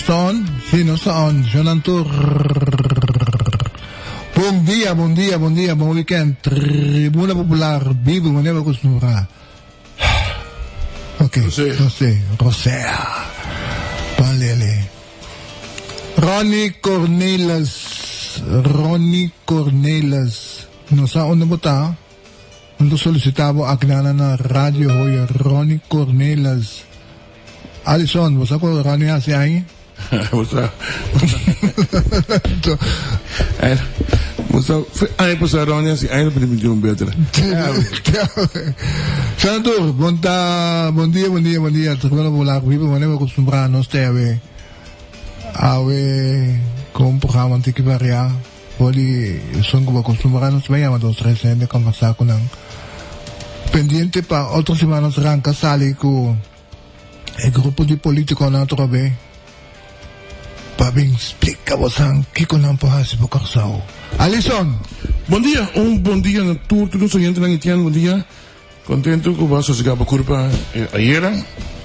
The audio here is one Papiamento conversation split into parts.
ta on? Si, nos ta on. Shonan tur. Bon dia, bon dia, bon dia, bon weekend. Tribuna Popular, bibu manera bo kustumbrá. Ok, Rosé. Rosé, Rosea. Pan lele. Ronnie Cornelis, Ronnie Cornelis. No sa unda bo ta. Un ta solicita bo akdana na Radio Hoya Ronnie Cornelis. Alison, bo sa cu Ronnie haci aña? Bo sa. Bo sa, fe aña pasa Ronnie haci aña ta permiti un beter. Senator, bon ta, bon dia, bon dia, bon dia. Tribuna Popular Viva, manera bo acostumbra nos te awe. Awe con un programa un tiki varia. For di esun ku bo akustumbrá nos bai yama dos tres hende kombersá ku nan. Pendiente pa otro siman nos ranka sali ku e grupo di politikonan atrobe pa bin splika bosan kiko nan por hasi pa Kòrsou. Alison! Bon dia, un bon dia na tur tur nos oyentenan etian bon dia. Kontentu ku bo a sosegá bo kurpa ayera,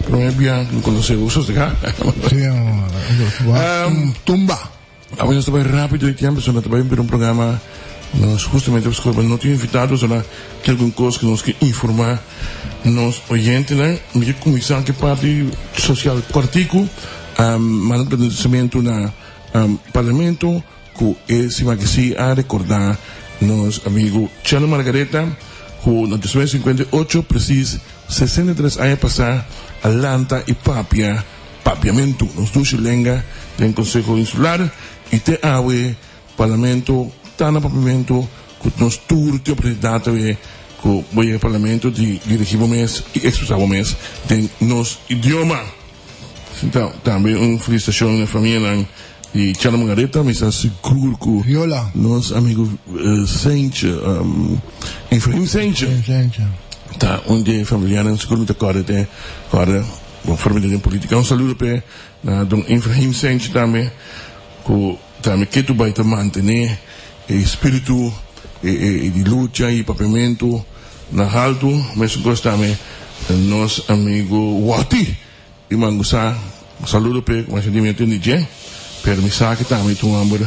promé bia ku mi konosé bo sosegá. Sí, bo a tumba. Awe nos ta bai rapido e tiempo pasobra ta bai bira un programa nos hustamente pa scoge no tin invitado pasobra tin algun cos cu nos ke informa nos oyentenan. Mi ke cuminsa cu e parti social cortico manda un agradecimento na Parlamento cu e siman aki si a recorda nos amigo Chano Margaretha cu na 1958 precies 63 aña pasa a lanta y papia Papiamentu, nos dushi lenga den Konseho Insular i te awe Parlamento ta na papiamentu ku nos tur tin oportunidat awe ku bo yega Parlamento di dirigí bo mes i ekspresá bo mes den nos idioma. Sinta tambe un felisitashon na e famianan di Chano Margareta, mi sa sigur ku Viola. nos amigu Seintje, Efraim Seintje ta un di e familiarnan sigur mi ta kòrda te kòrda. Bon forma di den politica. Un saludo p'e na don Efraim Senchi tambe cu tambe ketu bay ta mantene e espiritu di lucha y papiamento na halto. Mesun cos tambe nos amigo Watty di Mangusa. Un saludo p'e cu masha di mi a tende dje pero mi sa cu tambe ta un homber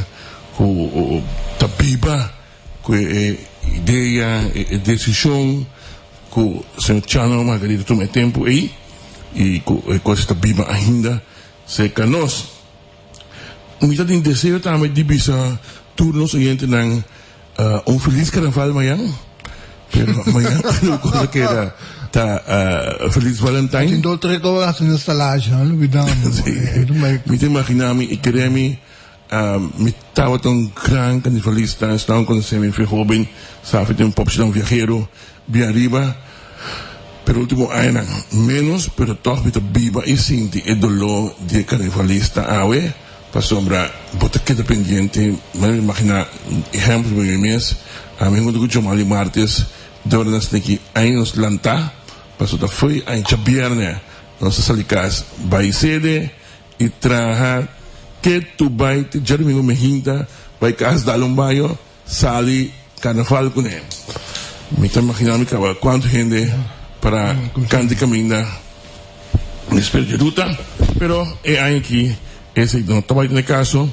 cu ta biba cu e idea, e decision Ku señor Chano Margarita tuma e tempu ei i ku e kos ta biba ainda serka nos. Mi ta tin deseo tambe di bisa tur nos oyentenan un felis karnaval mañan, pero mañan lo kos a keda ta felis Valentine. Tin dos tres kos hasi na stalashi, no lubida mi. Mi ta imagina mi i kere mi Mi tabata un gran carnivalista, esnan cu conoce mi for hoben sa fi tin un popchi un viajero bien ariba, pero ultimo añanan menos, pero toch mi ta biba y sinti e dolor di e carnivalista awe, pasobra bo ta keda pendiente, mi a imagina ehempel di mi mes, ami hunto cu Jomali Martes dor na sneki aña nos lanta, pasobra ta fo'i aña djabierne nos a sali cas bay sede. I traha ke tu bai te djadumingu mehinta bai kas dal un baño sali karnaval kuné. Mi ta imagina mi kaba kuantu hende para kant di kaminda despues di ruta pero e aña aki esei no ta bai tene kaso.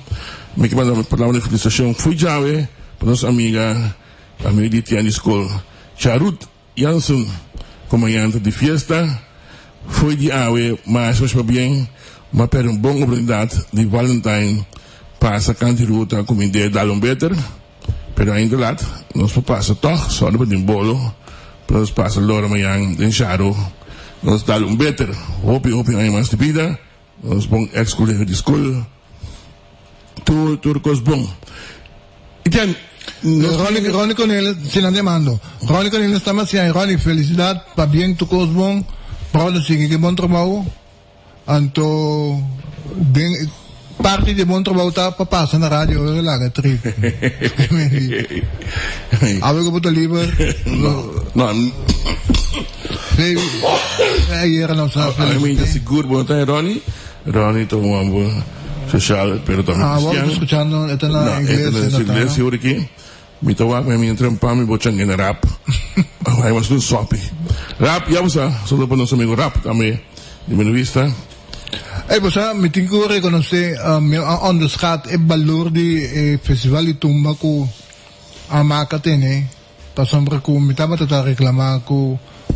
Mi ke manda palabra di felisitashon fo'i djawe pa nos amiga amiga di tian di skol Charut. Jansen, Comandante di fiesta, fo'i di awe mas mas pabien m'a perde un bon oportunidad di Valentine pasa cant di ruta cu mi idea dal un beter, pero ainda lat, nos por pasa toch, sorry pa tin bolo, pero nos pasa lora mañan den Sharo, nos dal un beter, hopi hopi aña mas di bida, nos bon ex colega di school. Tur tur kos bon. Etienne, nos Ronnie, Ronnie Cornelis, si nan demando. Ronnie Cornelis ta masiá. Ronnie, felicidad, pabien tur kos bon. Brother, sigui ku e bon trabou. Anto, den parti di e bon trabou ta pa pasa na radio ora laga trip. Awe ku bo ta liber. No, no. Sí, ayera nos a Ami mi ta sigur bo no ta Ronnie. Ronnie ta un homber social pero tambe Ah, cristian. bo escuchando e ta na No, e ta iglesia na no ta, iglesia no? ora aki. Mi ta wak mi entra en pan mi bo changa na rap. Ai mas un sopi. Rap, ya bo sa, saludo pa nos amigo Rap tambe di Buena Vista. Ey, bo sa, mi tin ku rekonosé, mi a onderschat e balor di e festival di tumba ku Amaka tene, pasobra ku mi tabata ta reklamá ku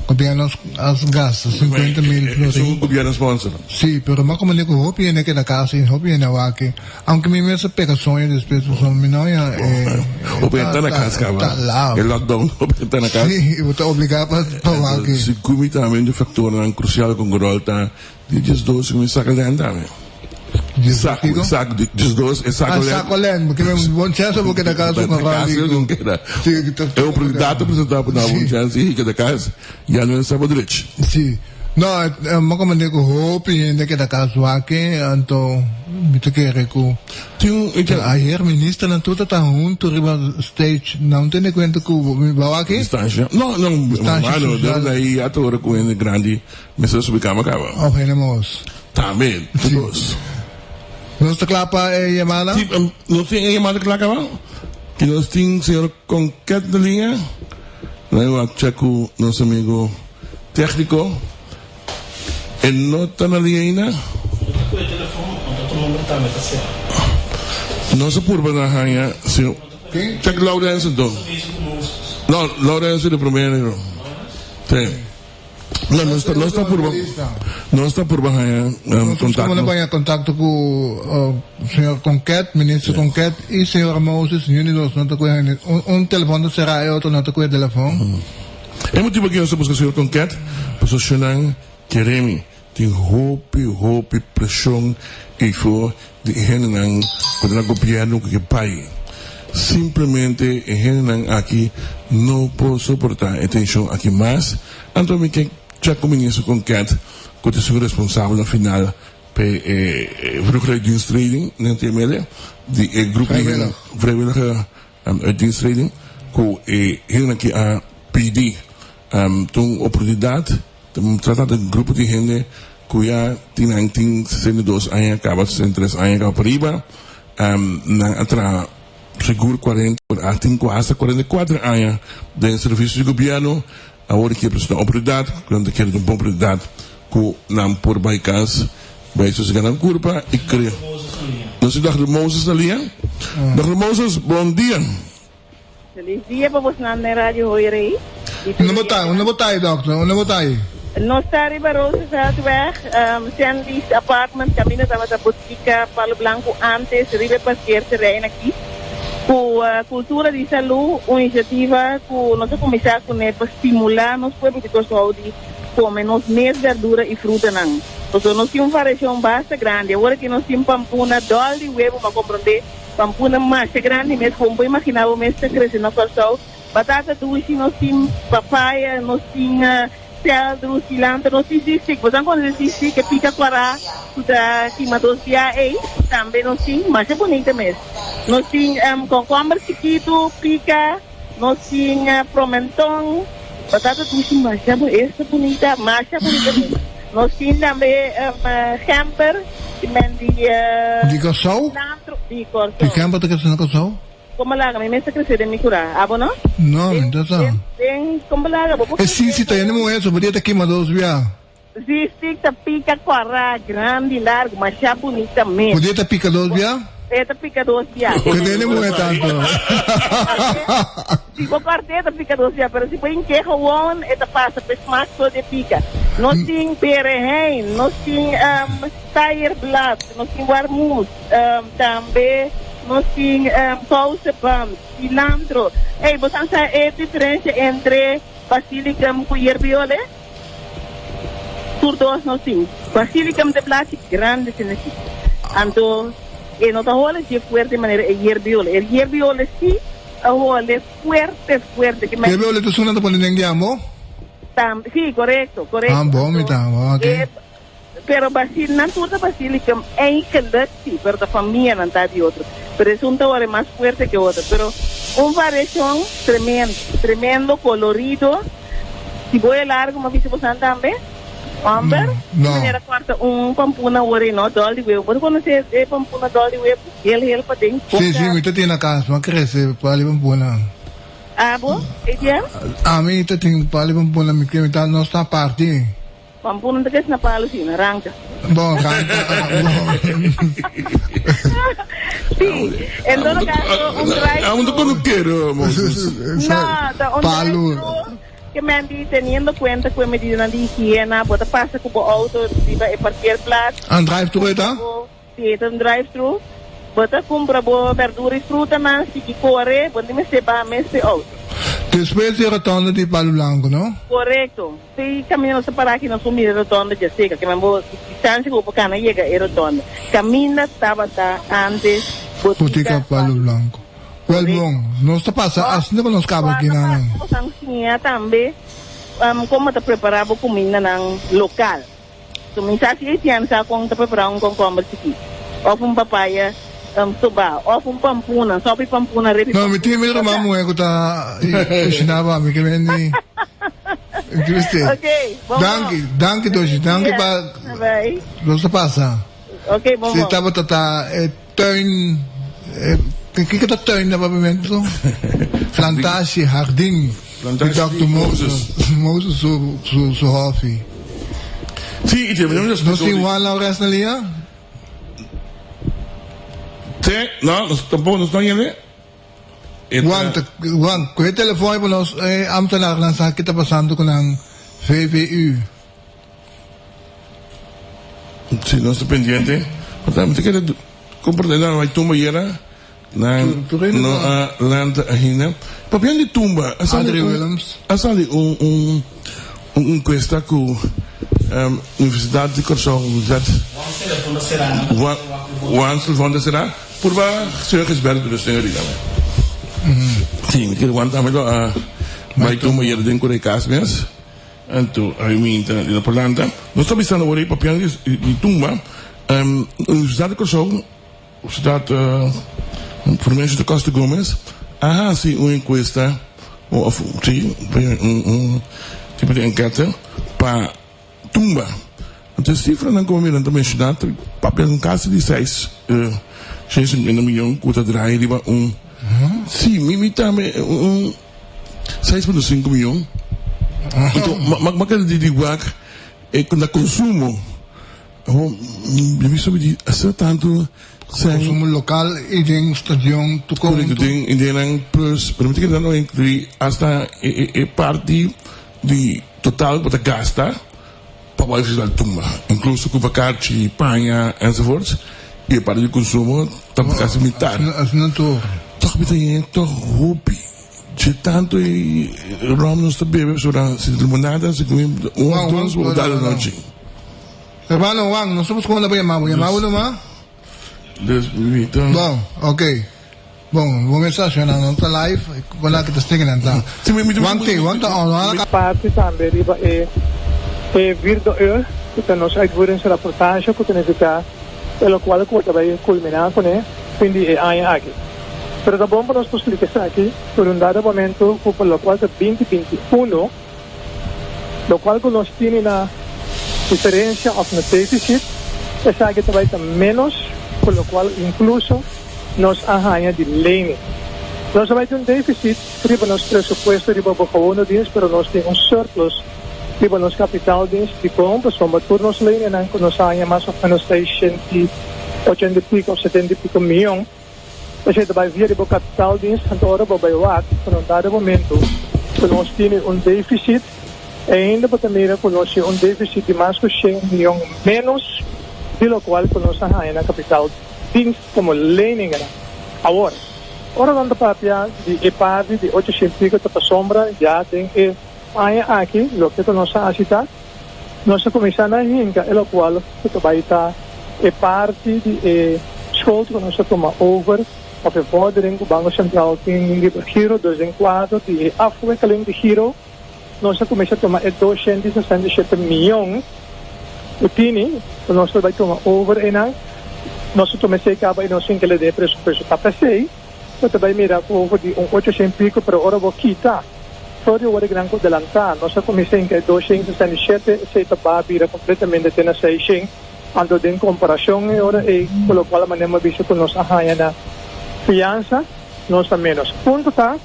gobièrnu a gasta 50.000 florin. Esun gobièrnu sponsor. Sí, pero mi a komprendé ku hopi hende a keda kas i hopi hende a wak. Aunke mi mes a pega soño despues pasobra mi no ya e Hopi hende ta na kas kaba. E lockdown hopi hende ta na kas. Sí, i bo ta obligá pa wak. Sigur mi tambe un di faktornan krusial ku ròl ta Di 12 mi saca lent tambe. Saco, saco, 12 e saco lent. Ah, saco lent, porque mi bon chance bo keda casa con Rolly. No keda. E oportunidad ta presenta pa na bon chance y keda casa. Ya no sa bo drech. Si. No, mi comprende cu hopi hende keda casa wak, anto mi ta kere cu Tin un ayer ministernan tur ta ta hunto riba stage, nan tene cuenta cu mi ba wak? Distancia. No, no, Distancia social. Mano, ahí ya ta ora cu hende grandi Mester subi kama kaba. Of hende mos. Tambe, tur dos. Nos ta kla pa e yamada? Si, nos tin e yamada kla kaba. I nos tin señor Conquet na liña. Nan wak check ku nos amigo tekniko. E no ta na liña ainda. No ta ku e telefon, no ta tur nomber tambe ta sera. Nos a purba na haña señor. Check Lawrence anto. No, Lawrence di prome enero. Si. No, nos ta, nos ta purba, nos ta purba haña um, contacto. Nos haña contacto cu uh, señor Conquet, minister yeah. Conquet y señor Moses, ni dos no ta cu un, un telefon ta cerrado y otro no ta cu el telefon. Mm. E motivo que nos ta busca señor Conquet, pasobra shonan keremi tin hopi, hopi presión y for di e hendenan ku ta na gobièrnu ku ke bai. Simplemente e hendenan aki no por soportá e tenshon aki mas. Anto mi ke chèk ku minister Konket ku ta esun responsabel na final pa e vroege uitdiensttreding, nan ta yam'el, di e grupo di hende, vrijwillige uitdiensttreding, ku e hendenan aki a pidi. Ta un oportunidat. Ta trata di un grupo di hende ku ya tin nan tin 62 aña kaba, 63 aña kaba pariba. Nan a traha sigur 40, a tin ku hasta 44 aña den servisio di gobièrnu. Awor ke presenta un oportunidat, ku nan ta kere ta un bon oportunidat ku nan por bai kas, bai sosega nan kurpa i krea. Nos tin Dòkter Moses na liña. Dòkter Moses, bon dia. Feliz dia pa bosnan den Radio Hoy Rey. Di tur Unda bo ta? Unda bo ta ei, dokter? Unda bo ta ei? Nos ta riba Rooseveltweg, Sandy's Apartment, caminda tabata Botica Palo Blanco antes, riba e parkeer terrein aki. Cu Cultura di Salud, un iniciativa cu nos a cuminsa cune pa stimula nos pueblo di Corsou di come nos mes berdura y frutanan. Pasobra nos tin un variacion basta grandi. Awor aki nos tin pampuna, dol di huevo, bo a comprende. Pampuna masha grandi mes, kon bo imagina bo mes ta krese na Kòrsou. Batata dushi nos tin, papaya nos tin, seldru, silantro, nos tin sisik. Bo sa konosé sisik, e pika kuará ku ta kima dos bia ei? Tambe nos tin, masha bunita mes. Nos tin kòkòmber chikitu, pika, nos tin promenton, batata dushi masha esta bunita, masha bunita mes. Nos tin tambe gember, di men di. Di Kòrsou? Cilantro, di Kòrsou. Di gember ta krese na Kòrsou? Komo laga, mi mes ta krese den mi kurá. Abo no? No, mi ta sa. Den, komo laga, bo por E sisi ta yende muhé, so bo dia ta kima dos bia. Sisi ta pika kòrá, grandi, largu, masha bunita mes. Bo dia ta pika dos bia? E ta pika dos bia. Ke ta yende muhé tantu? Si bo kòrt'é ta pika dos bia, pero si bo hink'é gewoon e ta pasa p'e smak so di e pika. Nos tin berehein, nos tin taierblad, nos tin warmoes, tambe nos tin kousenband, cilantro. Ey, bo sa sa e diferencia entre basilicum ku yerbiole? Tur dos nos tin. Basilicum ta e blachi grandi asina aki. Anto e no ta hole dje fuerte manera e yerbiole. E yerbiole si. A hole fuerte fuerte ki Bebe hole ta suna ta pone den di ambo? Tam, si, korekto, korekto. Ah, bon mi ta, ok. E, pero basil, nan tur ta basilicum eigenlijk si, pero ta famia nan ta di otro. Pero esun ta hole mas fuerte ke otro. Pero un variacion tremendo, tremendo, colorido. Si bo e largo, mi a bisa bosan tambe. Homber, No. Manera corta un pampuna awor ei no, dol di webo. Bo ta conoce e pampuna dol di webo? Hel hel paden. Sí, sí, mi ta tin na cas, mi a crece pali pampuna. Abo, e dia? Ami ta tin pali pampuna, mi ta, nos ta parti. Pampuna ta kesi na palu si, na ranka. Bon, ranka, bon. Si, en todo caso, un drive-thru. Amo ta konokero, Moses. No, ta un drive-thru ke men di teniendo kuenta ku e medidanan di higiena, bo ta pasa ku bo outo riba e parkeerplaats. Un drive-thru e ta? Si e ta un drive-thru, bo ta kumpra bo berdura i frutanan, sigui kore, bo no tin mester baha mes p'e outo. Despues di e rotonda di Palu Blanku, no? Korekto. Si kaminda nos ta pará aki nos por mira e rotonda djaseca, ke men bo distansia ku bo por kana yega e rotonda. Kaminda tabata antes Botica Botica Palu Blanku. Wèl bon, nos ta pasa asina ku nos kaba aki nan. Bo san siña tambe kon bo ta prepará bo kumindanan lokal. Kuminsá si Etienne sa kon ta prepará un kònkòmber chikí, òf un papaya stobá, òf un pampuna, sòpi pampuna, repi No, mi tin pampuna. mi ruman muhé ku ta kushiná pa mi, ke men di Triste. Ok, bon bon. Danki, danki Doshi, danki pa Bye. nos ta pasa. Ok, bon Si bon. tabata ta e tuin, e, kiko ta tuin na papiamentu? Plantashi, hardin. Plantashi Di Dòkter di Moses, Moses su, su, su hòfi. Sí, i te nos Nos tin Juan Laures na liña? Te, no, nos tampoco nos no yele. Juan, ta, Juan, kohe telefon pa nos eh, ambtenaarnan sa ki ta pasando ku nan VVU. Sí, nos ta pendiente. Ma mi ta kere comprende nan bai tumba yera. Nan no a lanta ainda. Papian di tumba, a sali Adri un, Willems. a sali un, un, un encuesta cu Universidad di Corsou, Universidad Juan telefon ta será, nan ta Juan, Juan telefon ta será. Purba señor Gisberto dus den ahorita. Sí, mi kere Juan tambe lo a bai tumba yera den Corey Cas mes. Anto ai mi ta di na por lanta. Nos ta bisando awor ei papian di, di tumba. Universidad di Corsou. Universidat Frumencio da Costa Gomez a hasi un enkuesta òf si un tipo di enkete pa tumba. Anto e sifranan ku mi ta menshoná ta papia un kasi di seis shen sinkuenta miyon ku ta drai riba un si mi tambe un 6.5 miyon. Anto ma keda di wak e na konsumo. Awor, mi bisa mi di asina tantu sèn. Konsumo lokal i den stadion tur Korekto, konto. den i den nan plus, pero mi ta kere nan lo inkluí asta e e e parti di total ku bo ta gasta pa bai festival tumba, inkluso ku vakanchi, paña enzovoorts, i e parti di konsumo ta kasi mitar. Asina asina tur. Tòg mi ta yega tòg hopi. Dje tantu e rom nos ta bebe pasobra si limonada si ku un òf dos bo dal anochi. Hermano Juan, nos ta busca unda pa yama bo. Yama bo numa? Dus mi ta. Bon, ok. Bon, bo mes estaciona, no ta live, con la ki ta steken nan ta. Si, mi, mi, Juan te, Juan ta on, Juan a Parti tambe riba e e vierde uur, ku ta nos uitvoeringsrapportage ku ta nifiká e lokual ku ta bai kulminá kuné fin di e aña aki. Pero ta bon pa nos por splika esaki por un dado momento ku pa lokual ta 2021, Lokual ku nos tini na diferensia òf na defisit, esaki ta bai ta ménos ku lokual inkluso nos a haña di lening. Nos a bai tin un defisit riba nos presupuesto riba gewone dienst, pero nos tin un surplus riba nos kapitaaldienst. Dikon? Pasobra tur nos leningnan ku nos a haña mas òf ménos 680 i piko òf 70 i piko mion. Esei ta bai via di bo kapitaaldienst, anto ora bo bai wak ku na un dado momento ku nos tini un defisit, ainda bo ta mira ku nos tin un defisit di mas ku shen mion ménos di lokual ku nos a haña na kapitaaldienst komo leningennan. Awor, ora nan ta papia di e parti di ocho shen piko ta pasobra ya den e aña aki loke ku nos a hasi ta Nos a kuminsá na hinka e lokual ku ta bai ta e parti di e schuld ku nos a tuma over òf e vordering ku Banko Sentral tin riba giro. Dus den kuadro di e afwikkeling di giro nos a kuminsá tuma e 267 mion ku tini ku nos ta bai tuma over einan. Nos a tuma esei kaba i nos hinka den e presupuesto. Ta p'esei bo ta bai mira ku over di un 800 piko pero ora bo kita. For di ora ku nan ku delantá, nos a kuminsá hinka e 267, esei ta baha bira kompletamente te na 600. Anto den komparashon e ora ei ku lokual manera mi a bisa ku nos a haña na fiansa, nos ta ménos. Punto ta,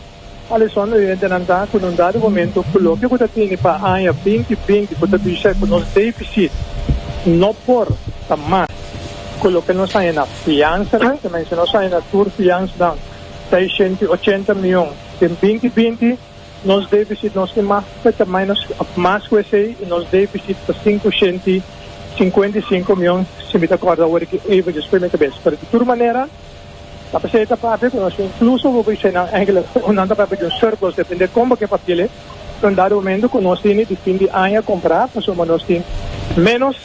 Alison oyentenan ta ku na un dado momento ku loke ku ta tene pa aña 2020 ku ta bisa ku nos deficit no por ta mas ku loke nos haña na fiansanan, te men si nos haña na tur fiansanan 680 mion den 2020, nos deficit nos tin mas ta menos of mas ku esei i nos deficit ta 555 mion si mi ta kòrda awor aki eventjes for mi kabes. Pero di tur manera. Ta p'esei ta papia ku nos inkluso bo bisa nan enkele nan ta papia di un surplus depende kon bo ke papi'e un dado momento ku nos tini di fin di aña kompará pasobra nos tin ménos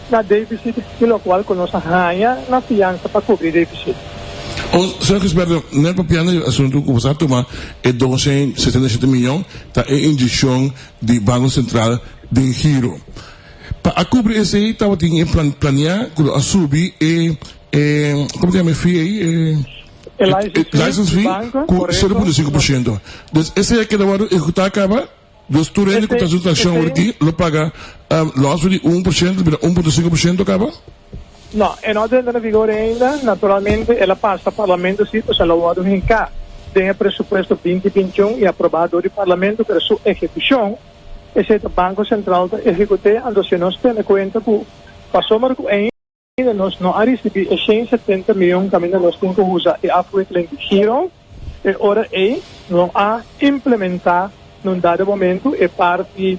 na deficit di lokual ku nos a haña na fiansa pa kubri deficit. O, Señor Gisberto, net papiando di e asuntu ku bo sa tuma e 277 miyon ta e inyekshon di Banko Sentral den giro. Pa a kubri esei tabatin e plan planea ku lo a subi e E, como te llama e fee ahí? E, E license fee, license fee banco, cu correcto. 0.5%. Dus ese ya keda wordo ehecuta caba, dus tur hende cu ta Ese, haci transaccion ese, awor aki lo paga um, los di 1% bira 1.5% caba? No, e no a drenta na vigor ainda. Naturalmente, el a pasa Parlamento sí, pues el a wordo hinca den e presupuesto 2021 y aproba door di Parlamento, pero su ehecucion, esey ta Banco Central ta ehecute, anto si nos tene cuenta cu pasobra cu ainda Nos no a risibí e 170 mion kaminda nos tin ku usa e afwikkeling di giro. E ora ei no a implementá na un dado momentu e parti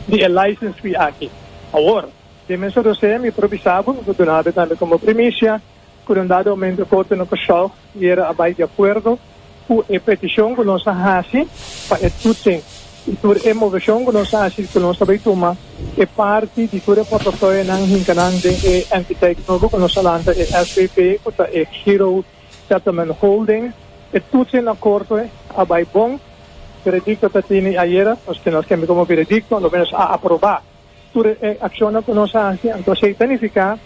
di e license fee aki. Awor, den mes José, mi por bisa bo, mi por duna bo tambe komo primisia, ku na un dado momento Korte no Kòrsou yera a bai di akuerdo ku e petishon ku nos a hasi pa e toetsing i tur e moveshon ku nos a hasi ku nos ta bai tuma e parti di tur e portafolionan hinka nan den e entiteit nobo ku nos a lanta e SVP ku ta e Giro Settlement Holding. E toetsing na korte a bai bon. Veredikto ta tini ayera, nos ke nos kende komo veredikto, lo menos a aprobá. Tur e akshonnan ku nos a hasi anto esei ta nifiká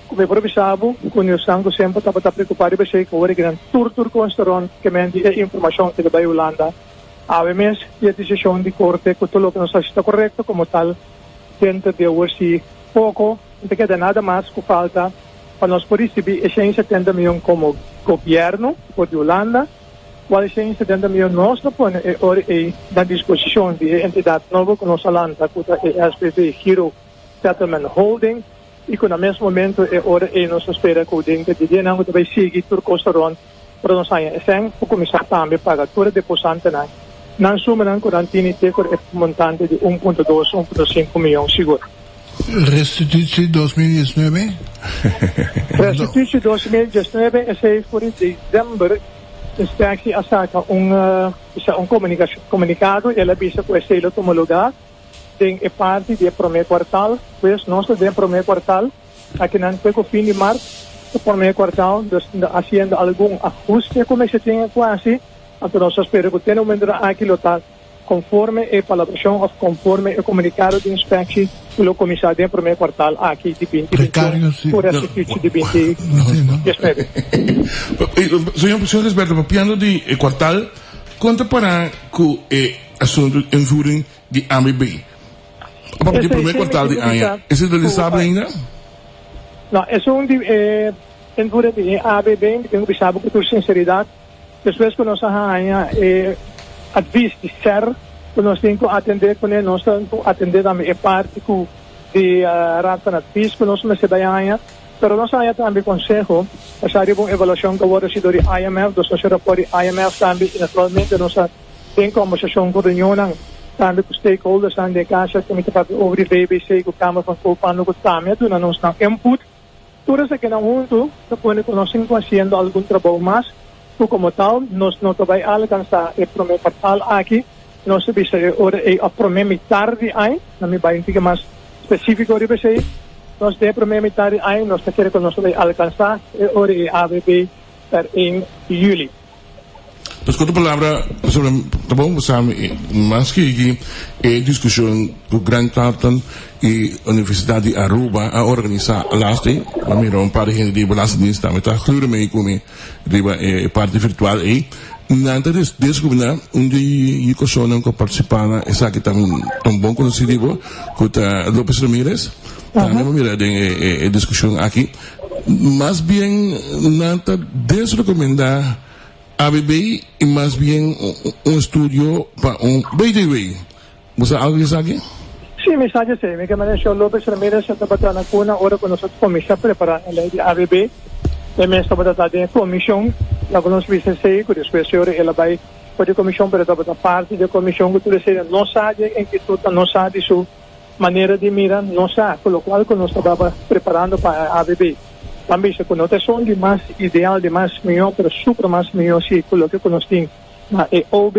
ku mi por bisa bo ku Nieuwsland ku semper tabata preokupá riba esei ku awor e kinan tur tur kos ta rònt ke men di e informashon ke ta bai Hulanda awe mes di e desishon di korte ku tur loke nos hasi ta korekto komo tal denter di awor si poko no ta keda nada mas ku falta pa nos por risibí e 170 mion komo gobièrnu for di Hulanda. Cual esei 70 miyon nos ta pone e ora ei na disposicion di e entidad nobo cu nos a lanta cu ta e SBV Giro Settlement Holding y cu na mes momento e ora ei nos ta spera cu den di dianan cu ta bay sigui tur cos ta rond ora nos haña e cen por cuminsa tambe paga tur e deposantenan nan sumanan cu nan tini te cu e montante di un punto dos, un punto cinco miyon sigur. Restitutie 2019. Restitutie 2019, esei for di december Inspectie a saca un bisa un comunicado y el a bisa cu esei lo tuma lugar den e parti di e prome cuartal. Pues nos ta den prome cuartal, akinan te cu fin di mart ta prome cuartal, dus haciendo algun ahuste cu mester tin cu haci, anto nos ta spera cu te na momentonan aki lo ta Conforme e palabracion of conforme e comunicado di inspectie cu lo cuminsa den prome cuartal aki di 2021 cu restitutie di 2019. Señor señor Gisberto, papiando di e cuartal, con ta para cu e asunto invoering di ABB? A papia di prome cuartal di aña, esey ta realisabel ainda? No, esun di e invoering di e ABB, mi tin cu bisa bo cu tur sinceridad, Despues ku nos a haña e advis di ser ku nos tin ku atendé kuné, nos ta ku atendé tambe e parti ku di Raad van Advies ku nos mester bai haña. Pero nos a haña tambe konseho basá riba un evaluashon ku a wòrdu hasi dor di IMF, dus nos a rapòrt di IMF tambe i naturalmente nos a den kòmbersashon ku reunionnan tambe ku stakeholdersnan den e kas aki, mi ta papia over di VBC ku Kamer van Koophandel ku tambe a duna nos nan input. Tur esakinan huntu ta pone ku nos tin ku hasiendo algun trabou mas ku komo tal nos no ta bai alkansá e promé kwartal aki. Nos ta bisa e ora ei òf promé mitar di aña, na mi bai un tiki mas spesífiko riba esei, nos den e promé mitar di aña nos ta kere ku nos ta bai alkansá e ora ei ABB per 1 yüli. Pues cu otro palabra, pasobra ta bon pa sa mas ki aki e discusion cu Grant Thornton y Universidad di Aruba a organisa laatst, a mira un par di hende di Belastingdienst tambe ta gluren mee cu mi riba e parti virtual ey. Nan ta descubri un di e personanan cu a participa na esaki ta un bon conoci di bo cu ta Lopez Ramirez. Tambe bo mira den e discusion aki. Mas bien nan ta desrecomenda. ABB i mas bien un estudio pa un BTW. Bo sa algo di esaki? Sí, mi sa djesei. Mi ke manda Señor Lopez Ramirez a tabata na cuna ora cu nos a cuminsa prepara e ley di ABB. E mes tabata ta den e comision. Laga nos bisa esey cu despues señor el a bay for di comision pero e tabata parti di e comision cu tur esey no sa di e inquietud, no sa di su manera di mira, no sa cu locual cu nos tababa preparando pa e ABB. Ban bisa cu no ta esun di mas ideal, di mas miyo, pero super mas miyo si cu loke cu nos tin na e OB.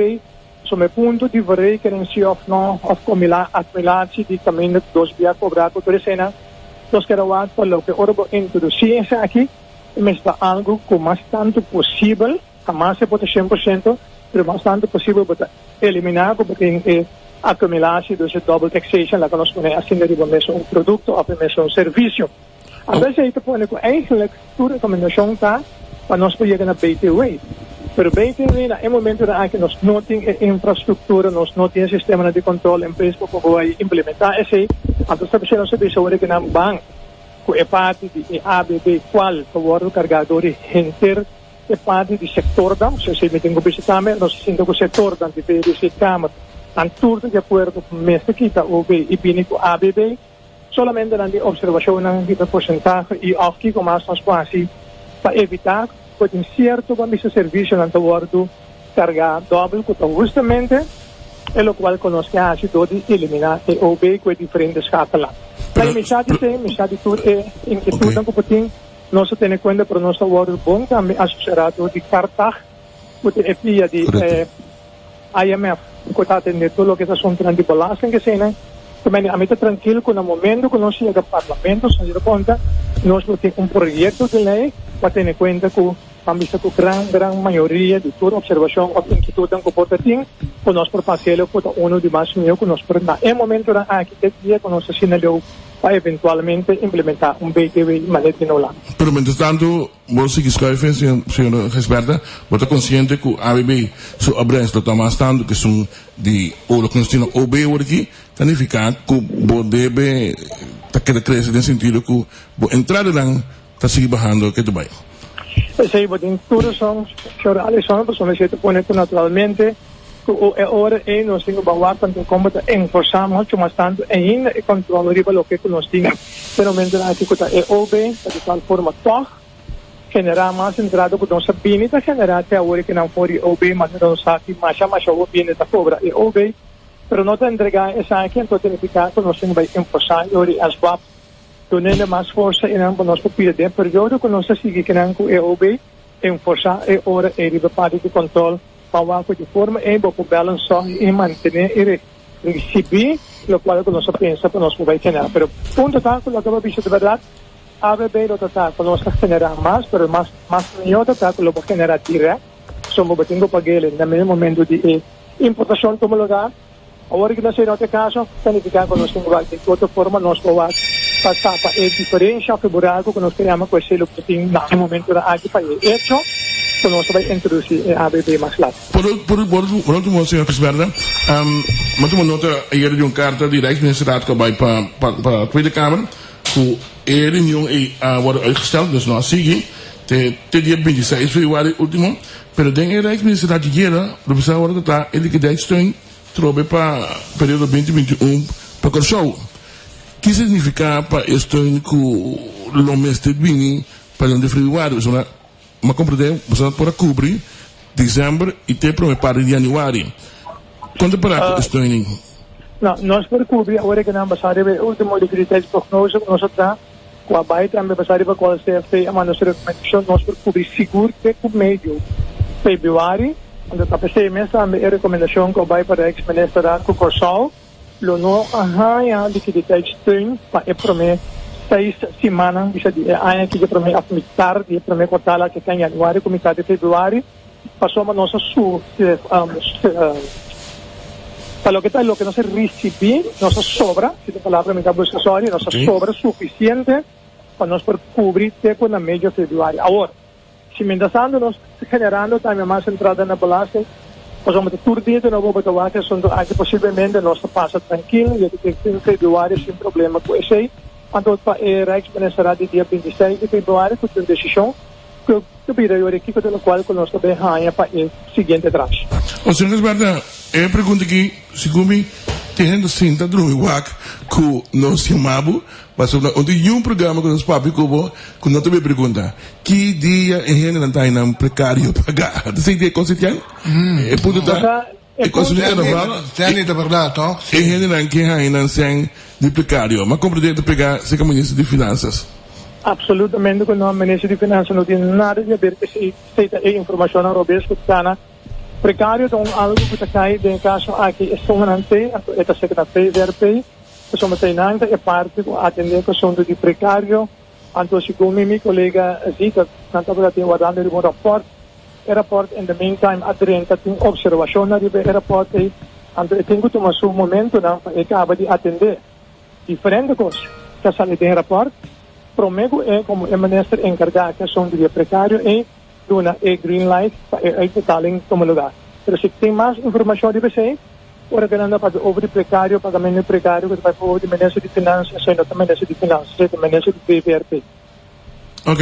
Som e punto di verrekening si of no of comila acumulatie di caminda cu dos bia cobra cu tur eseinan nos keda wak pa loke ora bo introduci esaki e mester ta algo cu mas tanto posibel hamas e por ta 100% pero mas tanto posibel bo ta elimina cu bo tin e acumulatie dus e double taxation laga nos pone asina riba mesun producto of e mesun servicio. Anto esei ta pone ku eigenlijk tur rekomendashon ta pa nos por yega na BTW. Pero BTW na e momentunan aki nos no tin e infrastruktura, nos no tin e sistemanan di kontrol en place pa por bai implementá esei. Anto sta bisha nos a bisa ora ku nan ban ku e parti di e ABB kual ta wòrdu kargá dor di henter e parti di sektornan, so esei mi tin ku bisa tambe, nos a sinta ku sektornan di VDC Kamer, nan tur ta di akuerdo ku mester kita OB i bini ku ABB. Solamente nan di observacionnan riba e porcentahe y of kico mas nos por haci pa evita cu tin cierto ban bisa servicionan ta wordo carga dobel cu ta hustamente e locual cu nos ke haci door di elimina e OB cu e diferente schakelan. Pero, Pero mi sa di pero, te, mi sa di tur e inquietudnan ok. cu por tin, nos ta tene cuenta pero nos ta wordo bon tambe asesora door di Cartag cu ta e pia di Correcto. e IMF ku ta atendé tur loke ta asuntunan di belasting eseinan, ta mende ami ta trankil ku na momento ku nos yega Parlamento, señor Conta, nos lo tin un proyekto di lei pa tene kuenta ku ban bisa ku gran gran mayoria di tur opservashon òf inkitutnan ku por ta tin ku nos por pas'el ku ta unu di mas mihó ku nos por na e momentunan aki te dia ku nos ta asina leu pa eventualmente implementá un BTW manera di no landa. Pero mientrastanto Bo sigui schuiven, señor Gisberta. Bo ta konsiente ku ABB su opbrengst lo ta mas tantu ku esun di oro ku nos tin na OB awor aki? Ta nifiká ku bo debe ta keda krese den sentido ku bo entradanan ta sigui bahando ketu bai. Esei bo tin tur rason, señor Alison, pasobra esei ta pone ku naturalmente ku e ora ei nos tin ku ban wak anto kon bo ta enforsá muchu mas tantu ainda e kòntròl riba loke ku nos tin. Te momentonan aki ku ta e OB ta di tal forma tòg generá mas entrada ku nos a bini ta generá te awor ke nan for di OB manera nos sa ki masha masha hopi hende ta kobra e OB pero no ta entregá esaki anto ta nifiká ku nos tin bai enforsá e ora di SBAP dunende mas forsa einan pa nos por pida den periodo ku nos ta sigui kinan ku e OB enforsá e ora ei riba parti di kòntròl pa wak ku di forma ei bo por balance tòg i mantené e Ricibi locual cu nos a pensa pa nos por bay genera. Pero punto ta cu loke bo a bisa ta berdad, ABB lo ta ta cu nos ta genera mas, pero mas mas miho ta ta cu lo bo genera direct, pasobra bo tin cu pag'el na mes momento di e importacion tuma lugar. Awor cu nos a no ta e caso, ta nifica cu nos tin cu wak di otro forma nos por wak pa tapa e diferencia of e buraco cu nos ta yama cu esey lo por tin na e momentonan aki pa e hecho cu nos ta bay introduci e ABB mas lat. Por por por ultimo, señor Gisberda, mi a tuma nota ayer di un carta di Rijksministerraad cu a bay pa pa pa Tweede Kamer cu e reunion ey a wordo uitgesteld, dus no a sigui te te dia 26 februari ultimo, pero den e Rijksministerraad di ayera lo bisa a wordo trata e liquiditeitssteun trobe pa periodo 2021 pa Corsou. Ki significa pa e steun cu lo mester bini pa luna di februari? Pasobra M'a comprende boso a por a cubri december y te prome parti di januari. Con ta para cu e steuning? No, nos por cubri awor e nan basa riba e ultimo liquiditeitsprognose cu nos a traha, cu a bay tambe basa riba cual CFT a manda su recomendacion, nos por cubri sigur te cu medio februari. Anto ta p'esey mes tambe e recomendacion cu a bay pa Rijksministerraad cu Corsou. Lo no a haña likiditeitssteun pa e promé seis simannan bisa di e aña aki, di e promé òf mitar di e promé kuartal aki ta yanüari ku mitar di febrüari, pasobra nos a su pa loke ta loke nos a risibí nos a sobra, si ta palabra mi ta buska sòri, nos a sobra sufisiente pa nos por kubri te ku na medio febrüari. Awor. Si mientrastanto nos ta generando tambe mas entrada na belasting, pasobra ta tur dia di nobo bo ta wak e asunto aki, posiblemente nos ta pasa trankil y ta tin februari sin problema cu esey. Anto pa e Rijksministerraad di dia 26 di februari cu tin un decision. ku ta bira yora kiko ta lokual ku nos ta bay haña pa e siguiente tranche. O señor Gisberta, e pregunta aki segun mi tin hende sinta drumi wak ku nos yama bo pasobra no tin niun programa ku nos papia ku bo ku no ta bay pregunta ki dia e hendenan ta haña nan prekario paga. Ta sinti e kos etian? E punto ta E e kos di karnaval Sandy ta berdad toch? e hendenan ke haña nan sèn di prekario. M'a komprendé ta pega serka minister di finansas. Absolutamente ku no. Minister di Finansa no tin nada di haber ku esei. Esei ta e informashonnan robes ku ta na. Prekario ta un algu ku ta kai den e kaso aki e sumanan te, anto e ta seka na VVRP, pasobra eseinan ta e parti ku atendé ku asuntu di prekario. Anto segun mi mi kolega Zita, nan tabata tin wardando riba un rapòrt. E rapòrt in the meantime a drenta, tin opservashonnan riba e rapòrt ei, anto e tin ku tuma su momentunan pa e kaba di atendé. Diferente kos ta sali den rapòrt. Promé ku e komo e minister enkargá ku asuntu di e prekario ei duna e green light pa e uitbetaling tuma lugá. Pero si tin mas informashon riba esei, ora ku nan ta papia over di prekario, pagamentu di prekario ku ta bai over di minister di Finansa, esei no ta minister di Finansa, esei ta minister di VVRP. Ok.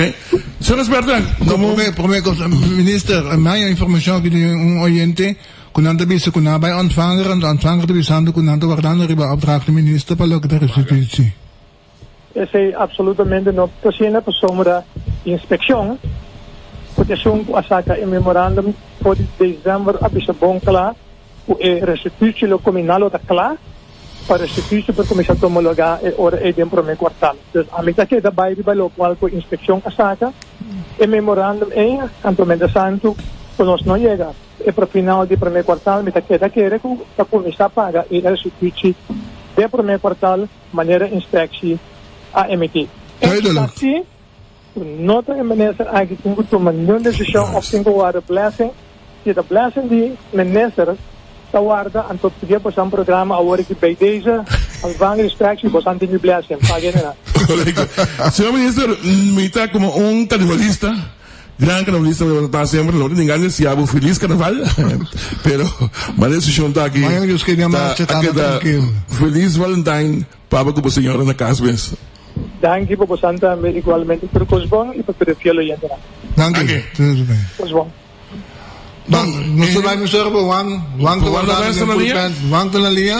Señor Esperta, komo. Promé, promé kos, minister, mi haña informashon aki di un oyente ku nan ta bisa ku nan a bai ontvanger en de ontvanger ta bisando ku nan ta wardando riba opdracht di minister pa loke ta restitutie. Esei absolutamente no ta asina pasobra inspekshon ku ta esun ku a saka e memorandum for di december a bisa bon kla ku e restitutie lo kuminá lo ta kla pa restitutie por kuminsá tuma lugá e ora ei den promé kuartal. Dus ami ta keda bai riba lokual ku inspekshon a saka e memorandum ei, anto mientrastantu ku nos no yega e pro final di promé kuartal mi ta keda kere ku ta kuminsá paga e restitutie den promé kuartal manera inspeksie a emití. Duidelijk. Esaki ku no ta e minister aki tin ku tuma niun desishon òf tin ku warda blessing. Si ta blessing di minister ta warda anto pidi bosan programa awor aki bij deze ontvangen inspectie bosan tin mi blessing. Pag'e nena. Correcto. Señor Minister, mi ta como un carnavalista, gran carnavalista mi ta semper, no tin gana deseá bo feliz carnaval, pero ma decision ta aki, Mañana Dios kere ta marcha a tanda keda tranquil. feliz Valentine paba cu bo señora na cas mes. Danki pa bosan tambe igualmente tur cos bon y pa tur e fiel oyentenan. Danki. Danki. Tur ben. Cos bon. Bon, nos ta bai mester pa Juan. Juan ta Juan wardando Lorenzo den na lia? pulpet. Juan ta na lia?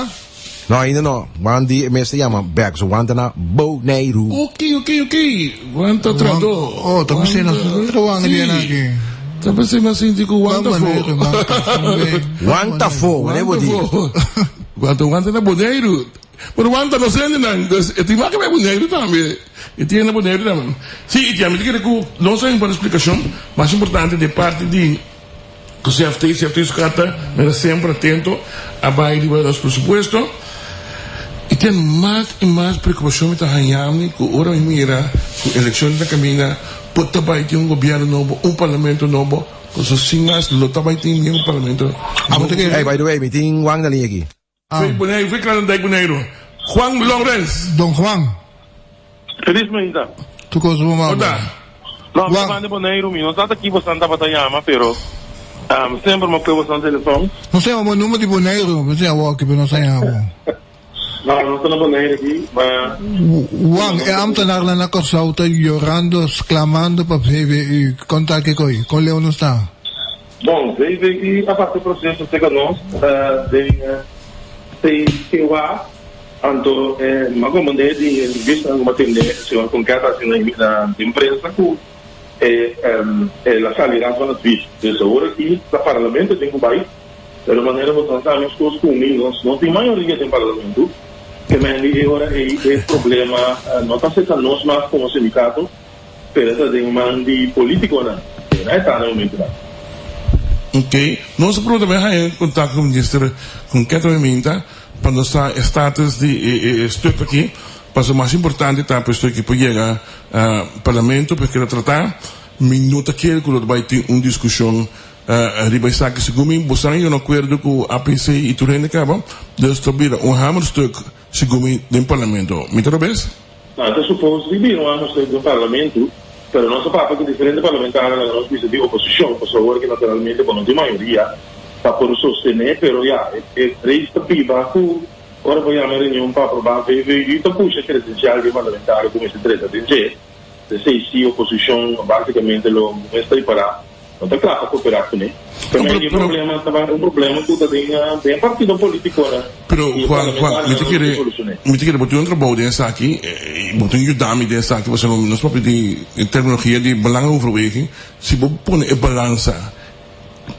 No, ainda no. Juan di e mes ta yama bek. So Juan ta na Boneiru. Ok, ok, ok. Juan ta trahadó. Oh, ta pensé na Juan Sí. di aki. Ta pensé mas sinti ku Juan ta fo. Boneiru, man. Juan ta fo, wanneer bo di? Juan ta Juan ta na Boneiru. Pero Juan ta nos hendenan. Dus e tin wak bai Boneiru tambe. E tin na Boneiru tambe. Sí, i tin ami ta kere ku nos a un splikashon mas importante di parti di ku CFT. CFT su karta mira semper atento a bai riba nos presupuesto. I tin mas i mas preokupashon mi ta haña mi ku ora mi mira ku elekshon ta kaminda por ta bai tin un gobièrnu nobo, un parlamento nobo, pasobra sin mas lo ta bai tin un parlamento nobo. Hey, by the way, mi tin Juan na liña aki. Fui Boneiru, fui Kralendijk Boneiru. Juan Lourens. Don Juan. Feliz mainta. Tu kos bo mama. Ota. No, mi Juan. ta di Boneiru, mi no sa ta ki bosan tabata yama, pero um, semper mi pue bosan telefon. No sé, bo numero di Boneiru, pensé awor ki pero no sa yama. No, no ta na Boneiru aki, ma Juan, e ambtenaarnan na Kòrsou ta yorando, sklamando pa VVU. Kon ta kiko ei? Kon leu nos ta? Bon, VVU a pasa e proseso serka nos den CQA, anto mi a komprendé di e entrevistanan ku mi a tende señor Conquet a hasi na den prensa ku el a sali Raad van Advies. Dus awor aki ta parlamento tin ku bai, pero manera bo ta sa meskos ku mi nos no tin mayoria den parlamento, ke men di e ora ei e problema no ta serka nos mas komo sindikato. Pero ta den man di politiconan. E na e ta na momentonan. Ok. Nos a prueba tambe haña contacto cu minister con Keto Herminta pa nos sa e status di e e stuk aki. Pasobra mas importante ta pa e stuk aki por yega parlamento pa e keda trata. Mi no ta kere cu lo ta bay tin un discusion riba esaki. Segun mi boso a yega un acuerdo cu APC y tur hende caba. Dus ta bira un hamerstuk segun mi den parlamento. Mi ta robes? Nan ta supos di bira un anunsio den parlamento, pero nos a papia ku diferente parlamentarionan laga nos bisa di oposishon, pasobra awor ke naturalmente bo no tin mayoria pa por sostené, pero ya, e race ta biba ku ora bo yama e reunion pa aprobá VVU ta pusha kredensial di e parlamentario ku mester drenta den dje. Esei si oposishon básikamente lo mester ripará no ta kla pa koperá kuné. No, Pero pero, e pero, problema ta un problema ku ta den den e partido polítikonan pero i e Juan, Juan, mi parlamentarionan ta no kere, tin solushoné. mi ta kere bo tin un trabou den esaki, i bo tin yuda mi den esaki, pasobra nos papia di terminologia di belangenoverweging, si bo pone e balansa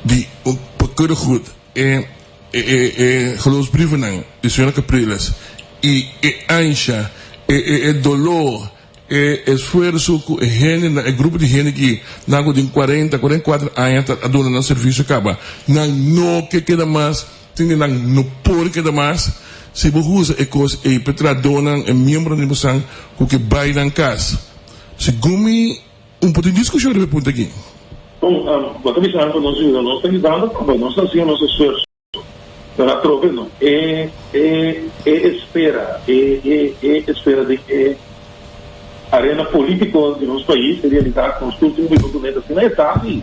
di un keurig goed e e e e geloofsbrievennan di señora Capriles i e ansha, e e e doló, E esfuerso ku e hendenan, e grupo di hende ki nan ku tin kuarenta, 44 aña ta a duna nan servisio kaba, nan no ke keda mas, tin di nan no por keda mas. Si bo usa e kos ei pa e trahadónan, e miembronan di bo san ku ke bai nan kas. Segun mi, un por tin diskushon riba e punto aki. Bon, bo ta bisa nan ku nos yuda, nos ta yudando kaba, nos ta hasiendo nos esfuerso. Pero atrobe no. E e e espera, e e e espera den e arena politico di nos pais, e realidad nos tur tin biba kuné ta asina e ta di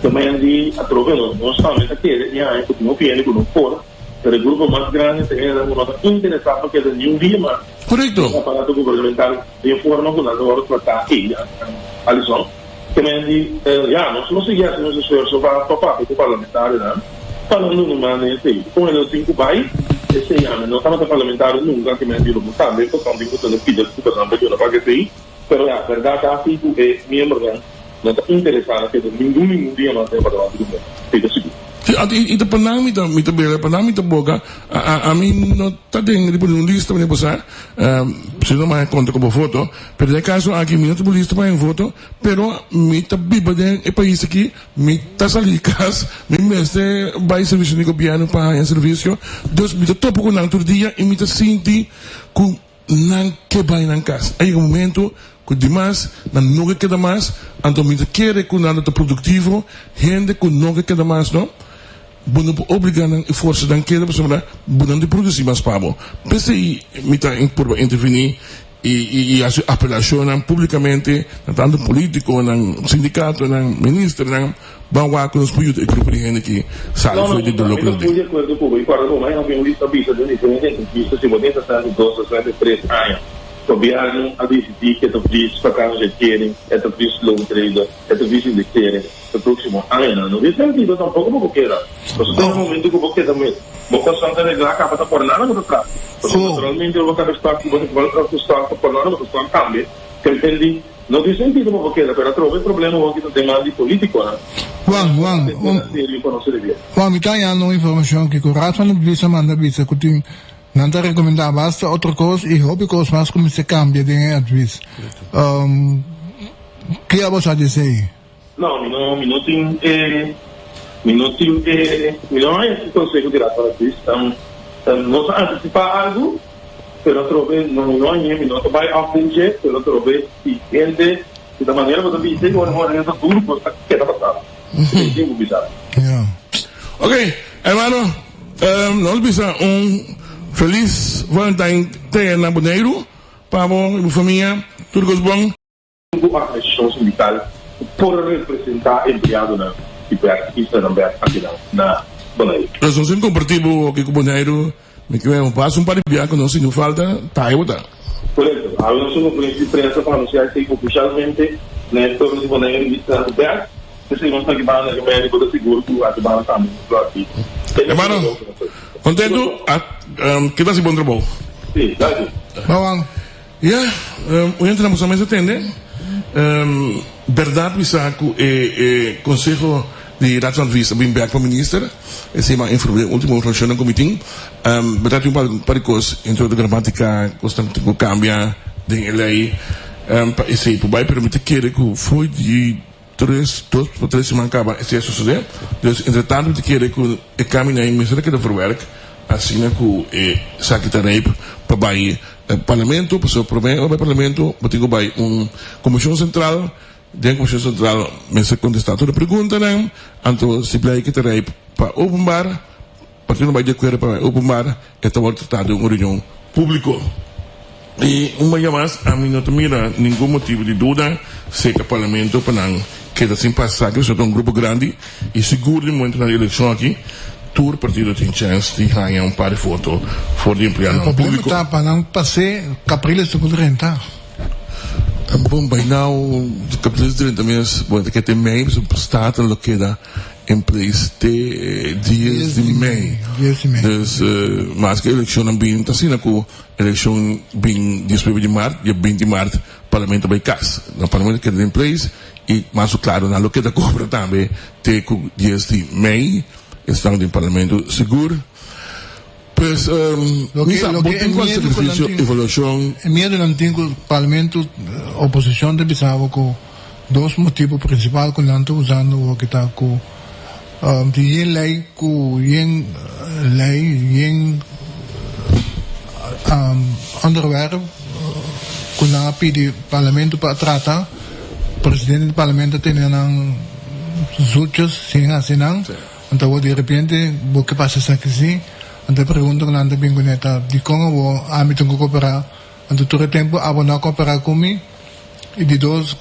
también di atrobe no. Nos tambe ta kere i haña ku tin hopi hende ku no por, pero e grupo mas grandi ta hendenan ku no ta interesa pa keda niun dia mas Correcto. den aparato gubernamental den forma ku nan ta wòrdu tratá ei, Alison. También di ya, nos lo sigui hasi nos esfuerso pa pa papia ku parlamentarionan. Pa nan duna man den esei. Kon e lo tin ku bai? Esei ami no tabata parlamentario nunka, ke men di lo bo tambe pasobra tin ku tene pida ku pasobra pa duna pa esei. Pero ya, bèrdat ta si ku e miembronan no ta interesá na keda ningun ningun dia mas den e parlamento di gobièrnu. Esei ta sigur. Si, anto i ta pa nan mi ta mi ta bira, pa nan mi ta boga. Ami no ta den riba un lista manera bo sa, si no maya konta ku bo voto, pero den e kaso aki mi no ta bo lista pa haña un voto, pero mi ta biba den e pais aki. Mi ta sali di kas, mi mester bai servisio di gobièrnu pa haña servisio. Dus mi ta topa ku nan tur dia i mi ta sinti ku nan ke bai nan kas. A yega un momento ku dimas nan no ke keda mas, anto mi ta kere ku nan lo ta produktivo. Hende ku no ke keda mas no, bo no por obligá nan i forsa nan keda pasobra bo nan ta produsí mas pa bo. P'esei mi ta purba intervení I i hasi apelashonnan públikamente na tantu polítikonan, sindikatonan, ministernan, ban wak ku nos por yuda e grupo di hende ki sali No, no, for di mi doló ku ta nan full tin. di akuerdo ku bo. I kòrda ku mi a un lista bisa den diferente entrevista si bo tin 62, 63 aña, gobièrnu a disidí ku e ta vries vakantieuitkering, e ta vries loontrede, e ta vries indexering pa e próksimo añanan. No tin sentido tampoko pa bo keda. Pasobra tin un momento ku bo keda mes. Bo kosnan ta reglá kaba ta por nada bo ta traha. Pasobra naturalmente bo ta stòk ku bo ta ku stòk ta por nada bo ta stòk tambe. Te entendí? No tin sentido pa bo keda, pero atrobe e problema hopi ta den man di polítikonan. Juan, Juan, Ku ta serio pa nos regl'é. Juan, mi ta hañando un informashon aki ku Raad van Advies a manda bisa ku tin nan ta rekomendá basta otro kos i hopi kos mas ku mester kambia den e advies. Ke abo sa di esei? No, mi no, mi no tin e, mi no tin e, mi no haña e conseho di Raad van Advies. Nos a anticipá algu, pero atrobe no, mi no hañ'é, mi no ta bai af den dje, pero atrobe si hende, si ta manera bo ta bisa i ora ora hende ta duru, bo ta keda pasá. Esei tin ku bisa. Ja. Ok, hermano, nos bisa un feliz Valentine te na Boneiru, pa bo i bo famia, tur kos bon. Ku organisashon sindikal ku por representá empleadonan di bèk islanan bèk akinan na Boneiru. Nos no sin kompartí bo oki ku Boneiru, mi ke un pas un par di bia ku nos sinti falta, ta ei bo ta. Korekto. Awe nos un konferensia di prensa pa anunsiá esei ofishalmente na e pueblo di Boneiru i islanan bèk. P'esei nos ta aki banda ke mèdi bo ta sigur ku aki banda tambe nos lo hasi e Hermano, kontentu? Ke ta hasi bon trabou. Sí, danki. Bawang. Ya, un hende na boso mester tende. Berdad mi sa cu e e conseho di Raad van Advies a bin bek pa minister. Esey mi a informa den ultimo reunionnan cu mi tin. Berdad tin un par di cos entre otro gramatica, cosnan cu tin cu cambia den e ley pa esey por bay. Pero mi ta kere cu fo'i di tres, dos pa tres siman caba esey a sosode. Dus entre tanto mi ta kere cu e cambionan ey mester a keda verwerk asina cu e esaki ta rijp pa bay Parlamento, pasobra prome ora bai Parlamento bo tin ku bai un Komishon Sentral, den Komishon Sentral mester kontestá tur e preguntanan, anto si blei ke ta rei pa openbaar, partido no bai di akuerdo pa bai openbaar, e ta wòrdu tratá den un reunion públiko. I un bia mas ami no ta mira ningun motibu di duda serka Parlamento pa nan keda sin pasa esaki, pasobra ta un grupo grandi I sigur di momentonan di elekshon aki, tur partido tin chèns di haña un par di foto for di E empleadonan problema públiko. ta pa nan pas'é Capriles ta por drenta. Bon, by now, de kapitalist drenta mes, bon, ta kete mei, pasobra Staten lo keda in place te dies di mei. Dies di mei. Dus, maske elekshonnan bin, ta asina ku elekshon bin diesnuebe di mart, dia binti mart, parlamento bai kas. Na parlamento keda in place i mas ku klaro nan lo keda kobra tambe te ku dies di mei, esnan den parlamento sigur. Pues, mi sa, bo tin cual sacrificio, evaluacion. E miedo nan tin cu parlamento, oposicion ta bisa bo cu dos motibo principal cu nan ta usando awor ta cu tin yen ley cu yen ley, yen onderwerp cu nan a pidi parlamento pa trata, presidente di parlamento a tene nan zoetjes sin haci nan. Anto awor di repente bo ke pasa esaki si? Anto e pregunta ku nan ta bin kuné ta, Dikon awor ami tin ku koperá? Anto tur e tempu abo no a koperá ku mi? I di dos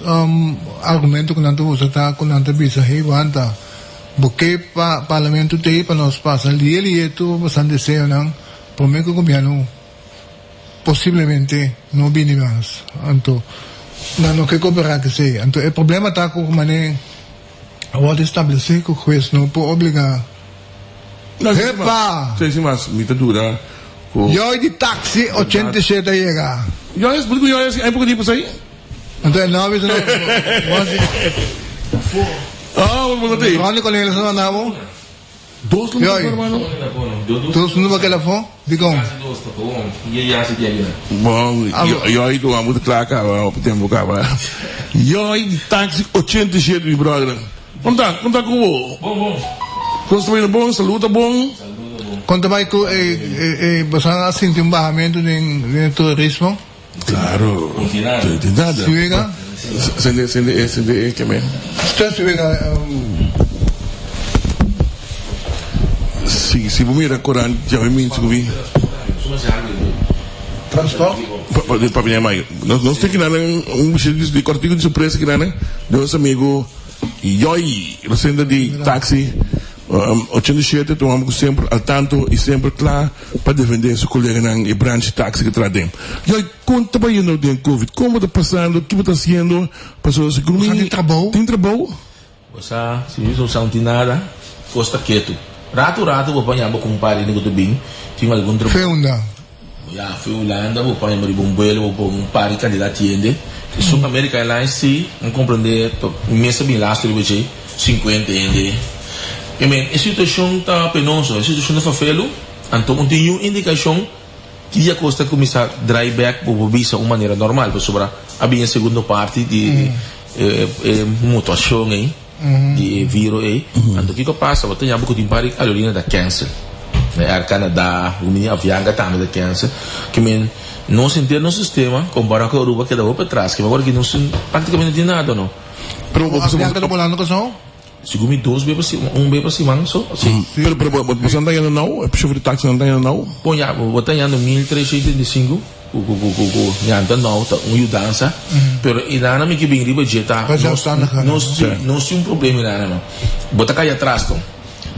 argumento ku nan ta usa ta ku nan ta bisa, Hey wanta, bo ke pa parlamento t'ei pa nos pasa lie lie tur bosan deseonan promé ku gobièrnu posiblemente no bini mas. Anto nan no ke koperá ku esei. Anto e problema ta ku manera. A wòrdu establesé ku hues no por obligá. Hepa! Sí, sin mas, mi ta duda ku. Yòi di taksi 87 a yega. Yòi es, ku yòi es, hay poko tiempo esei? Anto e no a bisa no. Oh, bo ta ei. Ronnie Cornelis a manda bo. Dos luna pa hermano. Dos luna pa keda afó? Dikon? Bon, yòi ku amo ta kla kaba, hopi tempu kaba. Yòi di taxi 87 mi brother. Kon ta? Kon ta ku bo? Bon, bon. Kos ta bayendo bon? Salud ta bon? Kon ta bai ku e boso a sinti un bahamentu den e turismo? Claro. Di nada. Siwega? Sende, sende e, sende e keme. Sta siwega. Si, si bo mira korant djawe minsi ku bin. Transport? Pa pa mai. Nos nos tin kinanan un bishit di kortiku di sorpresa kinanan di nos amigo Yoy Rosenda di taxi. 87 ta un homber cu semper al tanto y semper cla pa defende su coleganan y branch taxi cu tra den. Joy, con ta bayendo den covid? Con bo ta pasando? Ki bo ta haciendo? Pasobra segun mi. Bo sa tin trabou? Tin trabou? Bo sa, si mi no sa un tin nada, cos ta ketu. Rato rato bo paña bo cumpare cu ta bin, tin algun trabou. Fe unda? Ya, fe Hulanda bo paña bo riba un vuelo, bo pon un par di cantidad hende. Esun America Airlines si, mi comprende, mi mes a bin laatste riba dje, 50 hende. I mean, e situacion ta penoso, e situacion ta fafelu, anto un tin niun indicacion ki dia cos ta cuminsa draai bek bo por bisa un manera normal, pasobra a bin e segundo parti di e mutacion ey. Di e viro ei. Anto kiko pasa? Bo ta ña bo ku tin par di aerolínea ta cancel. Na Air Canada, un mini Avianca tambe ta cancel. Ke men nos henter nos sistema kompará ku Aruba keda hopi atras. Ke men awor aki nos praktikamente no tin nada no. Pero bo Avianca ta bolando kosou? Segun mi dos be pa siman, un be pa siman so. Si. Pero pero bo bo ta yendo nou? E shofèr di taxi nan ta yendo nou? Bon ya, bo ta yendo 1335. Ku ku ku ku ku ñanta nou ta un yudansa, pero e nana mi ke bin riba dje ta nos nos nos tin un problema e nana no. Bo ta kai atras to.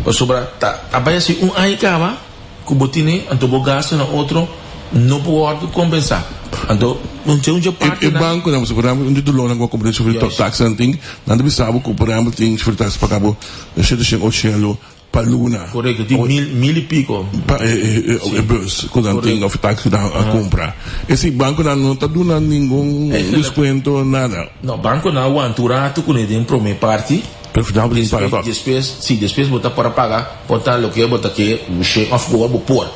Pasobra ta a bai asi un aña kaba ku bo tene anto bo gasto na otro no por wòrdu kompensá. Anto un dje un dje E partinan. bankonan, pasobra por ehèmpel un dje dolónan ku bo a kumpra den shofèr di taxi nan tin, nan ta bisa bo ku por ehèmpel tin shofèr di taxi paga bo shete shen ocho shen lo Pa luna. Korekto, tin mil, mil i piko. Pa e e bus ku nan tin of taxi ku nan a kumpra. Esei bankonan no ta duna ningun deskuento, nada. No, bankonan a wanta un ratu kuné den promé parti. Pero final bo tin paga tòg. Despues, si, despues bo ta por a paga por ta loke bo ta ke ushe òf ku bo por.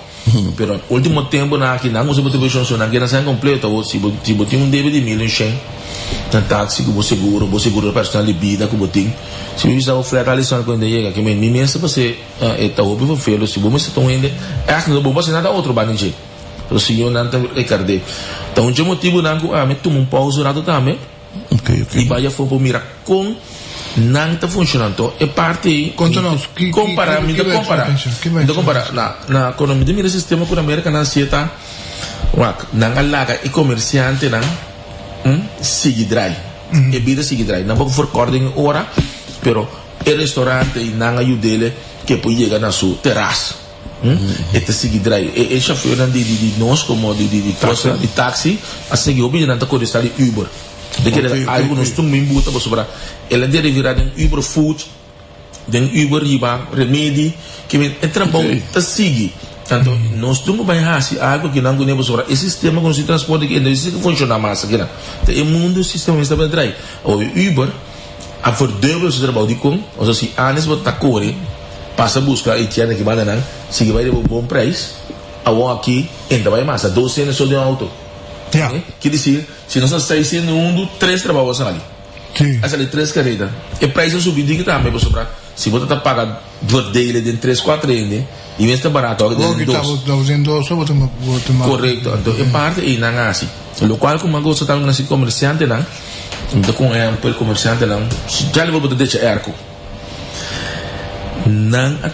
Pero ultimo temponan aki nan usa bo televishon so nan keda san kompleto. Awor si bo si bo tin un debe di mil un shen na taxi ku bo seguro, bo seguro personal di bida ku bo tin, si mi bisa bo flat Alison ku hende yega ke mi mes ta pase e ta hopi vervelo si bo mester ta un hende ègt no ta bon pase nada otro banda dje. Pero señor nan ta rekard'é. Ta un dje motibunan ku ami tuma un pausa un rato tambe. I bai afó por mira kon nan ta funshoná. Anto e parti ei Konta nos, ki, ki, kompará, mi ki ta bo kompará, eksperensha? Ki bo mi ta eksperensha? kompará na na kono mi ta mira e sistema ku na Merka nan hasié ta wak nan a laga e komersiantenan sigui drai, e bida sigui drai. Nan por verkòrt den e ora, pero e restorante ei nan a yud'é ke por yega na su teras. E ta sigui drai. E e shofèrnan di di di nos komo di di di cosa di taxi a sigui hopi di nan ta kore sta di Uber. De kere algo nos tung min buta pasobra el a derivirá den Uber Food, den Uber riba remedi, ke men e trabou ta sigui. Anto nos tung ku bai hasi algo akinan kuné pasobra e sistema ku nos di transporte aki e no esei ku funshoná mas akinan. Ta e mundu sistema mester bai drai. Awor Uber a verdubbel su trabou dikon? Pasobra si ántes bo ta kore pasa buska e tienda ki banda nan sigui bai riba un bon preis, awor aki entra bai mas, ta dos hende so den un auto. Ja. Quiere decir, si nos ta seis hende hundu, tres trabou a sali. Sí. A sali tres careda. E prijs a subi diki tambe pasobra si bo ta ta paga verdelen den tres cuatro hende, y mes ta barato awor den dos. Bo den dos bo ta bo ta mas. Correcto. Anto e parte ey nan a haci. Locual cu mi a gosta tambe cu nan si comerciantenan, mi ta con ehempel comerciantenan, ya bo ta decha airco. Nan a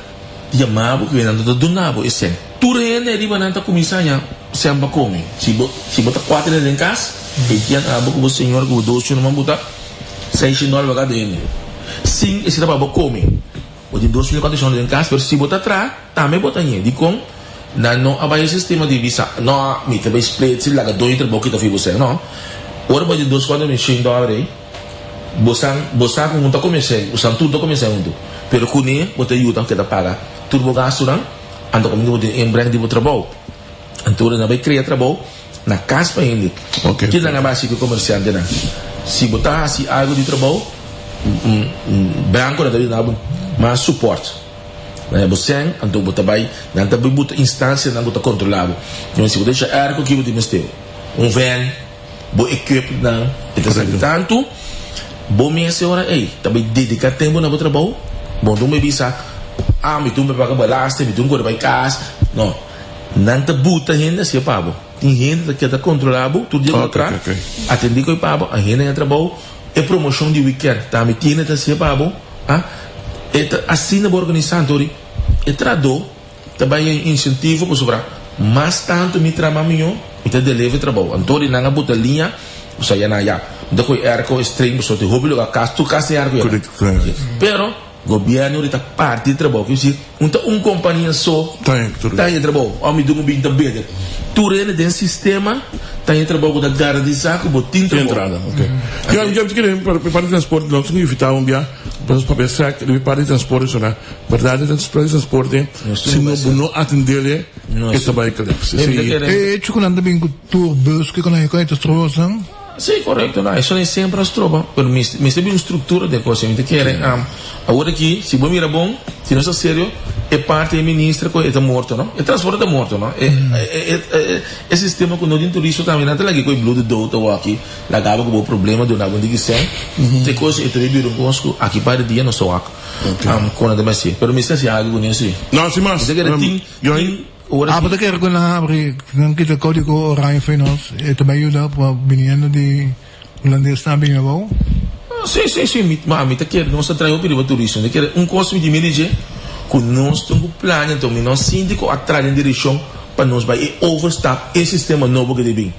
yama bo cu nan ta duna bo e cen. Tur hende riba nan ta cuminsa haña cen pa come. Si bo si bo ta cuater hende den cas, e kian abo cu bo señora cu bo dos yunan bo ta seis dòler pa cada hende. Sin esei ta pa bo come. Bo tin dos mil cuatrocientos den cas, pero si bo ta traha, tambe bo ta haña. Dicon? Nan no a bay e sistema di bisa, no, mi ta bay split si laga doño trabou kita fi bo cen. No. Ora bo tin dos cuatro mil shen dòler ey, Bo san, bo sa ku huntu a komensá, bo san tur ta komensá huntu. Pero kuné bo ta yuda keda paga tur bo gastunan, anto kaminda bo tin inbreng di bo trabou. Anto ora nan bai krea trabou na kas pa hende. Ki nan a bai hasi ku e komersiantenan? Si bo ta hasi algu di trabou, bankonan ta bini duna bo mas suport. Nan bo sèn, anto bo ta bai, nan ta bai buta instansianan ku ta kontrolá bo. Si bo ta echa airco ki bo tin mester? Un vèn. Bo equipnan e ta sabi tantu, bo mes e ora ei ta bai dedica tempo na bo trabou, bo no bai bisa, ah mi tin pa paga belasting, mi tin kore bai cas, no, nan ta buta hende hacia pa bo, tin hende ta keda controla bo tur dia ku bo tra, atendi ku e pa bo, a hende na trabou, e promocion di weekend tambe tin hende ta hacia pa bo, ah, e ta asina bo organisa, anto e trahador. Ta bai e insentivo pasobra mas tantu mi traha mihó mi ta deliver trabou. Anto di nan a buta liña pasobra ya nan ya mi ta kohe airco e string pasobra tin hopi lugar kas tur kas tin airco ya nan. Pero gobierno ta parti e trabou kier bisir un ta un kompania so ta haña trabou òf mi dun bin ta beder. Tur hende den sistema ta haña trabou ku ta garantisa ku bo tin trabou. Parti transporte nos tin ku invita un bia pa nos papia sèk riba e parti di transporte sona. Berdad e transporte si no bo no atendele e ta bai collapse. E hecho cu nan ta bin cu tour bus cu nan e ta stroba nan? Si correcto no eso nan semper a stroba pero mester bin un structura den cos mi ta kere awor aki si bo mira bon si nos ta serio e parti e minister cu e ta morto no e transporte ta morto no e sistema cu no tin turismo tambe nan ta lagi cu e blue de dood awor aki laga bo cu bo problema duna bo un diki cen te cos e ta bira un cos cu aki par di dia nos ta wak. Kon ta mester, pero mester hasi algu ku nesi. No, sin mas. Mester kere tin, tin ora Ah, bo ta kere ku nan habri, nan kita kódigo oranje fo'i nos, e ta bai yuda pa biniendo di hulandesnan bini abou? Si, si, si, mi, ma mi ta kere nos ta traha hopi riba turismo. Mi ta kere un kos mi tin mira dje, ku nos tin ku plania, anto mi no sinti ku a traha den direkshon pa nos bai e overstap e sistema nobo ke ta bin.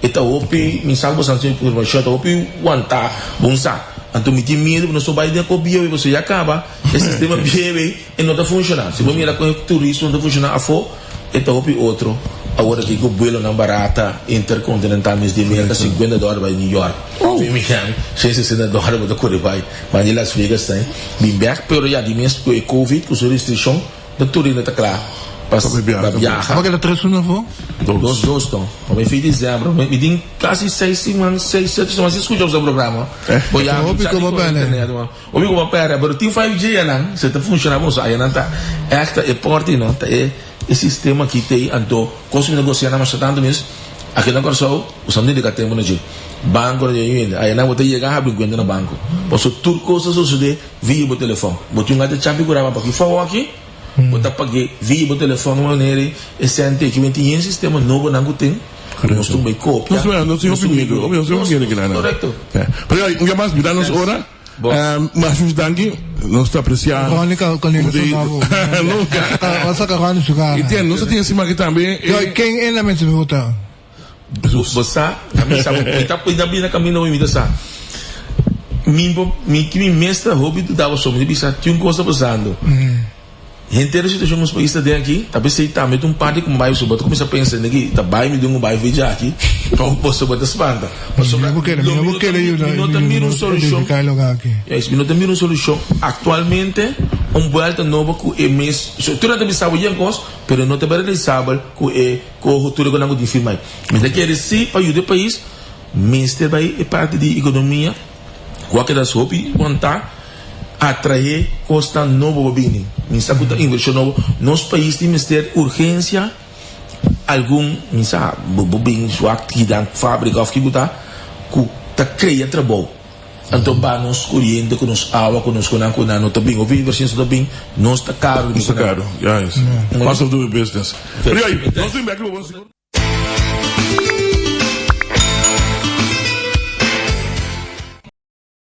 E ta hopi, mi sa ku boso tin informashon, e ta hopi wantá bon sa. Anto mi tin miedu ku nos por bai den kos bieu ei, pasobra ya kaba e sistema bieu ei e no ta funshoná. Si bo mira kon e turismo ta funshoná afó, e ta hopi otro. Awor aki ku buelonan barata interkontinental mes di Merka sinkuenta dòler bai New York, Birmingham shen sesenta dòler bo ta kore bai, bai di Las Vegas ta bin bèk. Pero ya di mes ku e covid ku su restrikshon. De tur hende ta kla pa biaha. Abo keda tres luna afó? Dos, dos to. Pa mi fin diciembre. Mi tin casi seis siman, seis, sete siman sin scucha boso programa. Bo ya Hopi sa ku di bo con pèrdè. internet man. Hopi ku bo pèrdè, pero tin 5G anan, se ta funciona bon. So ayanan ta echt e porti no, ta e e sistema ki t'ei. Anto cos mi ta gosia nan masha tantu mes, aki na Kòrsou, bo sa no dedica tempo na dje. Banco na dje hende. Ayanan bo ta yega habri cuenta na banco. Pasobra tur cos ta sosode. Via bo telefòn. Bo tin un gata chapi ku raba pa ki fou aki, bo ta pag'é via bo telefòn manera e sènte ki men tin yen sistema nobo nan ku tin, nos tin bai kopia. Nos tin hopi miedu, nos tin hopi miedu kinan. Korekto. Pero un dia mas bira nos ora, mas muchu danki, nos ta apresiá. Ronnie ka ka su nobo. Nunka. A saka Ronnie su kara. I tin, nos a tin esima aki tambe. Yo, ken e na mester vota? Bo sa, mi sa, mi ta mi ta bini na kaminda hopi mi ta sa. Mi bo mi ki mi mes ta hopi duda pasobra mi ta bisa tin un kos ta pasando. Henter e situacion nos pais ta den aki, ta pesey tambe ta un parti cu bai bo ta cuminsa pensa negi ta bai mi den un bai veja aki pa un cosa bo ta spanta. Pasobra Mi no bo kere yuda mi no ta mira un solucion, identifica e loke aki. Juist, mi no ta mira un solucion actualmente, un buelta nobo cu e mes, so tur nan ta bisa bo yen cos, pero no ta bai realisabel cu e coho tur e conan cu tin firma ayi. Mi ta kere si pa yuda e pais mester bai e parti di economia cu a keda hopi wanta. Atraé kosnan nobo pa bini. Mi sa ku ta invershon nobo. Nos pais tin mester urgensia algun, mi sa, bo bo bin wak kidan fabrika òf kiko ta, ku ta krea trabou. Anto ba nos koriente ku nos awa ku nos konan ku nan no ta bin. Hopi invershon ta bin, nos ta karu. Nos ta karu, ya es. Cost of doing business. Pero ya, nos bin bek riba bo.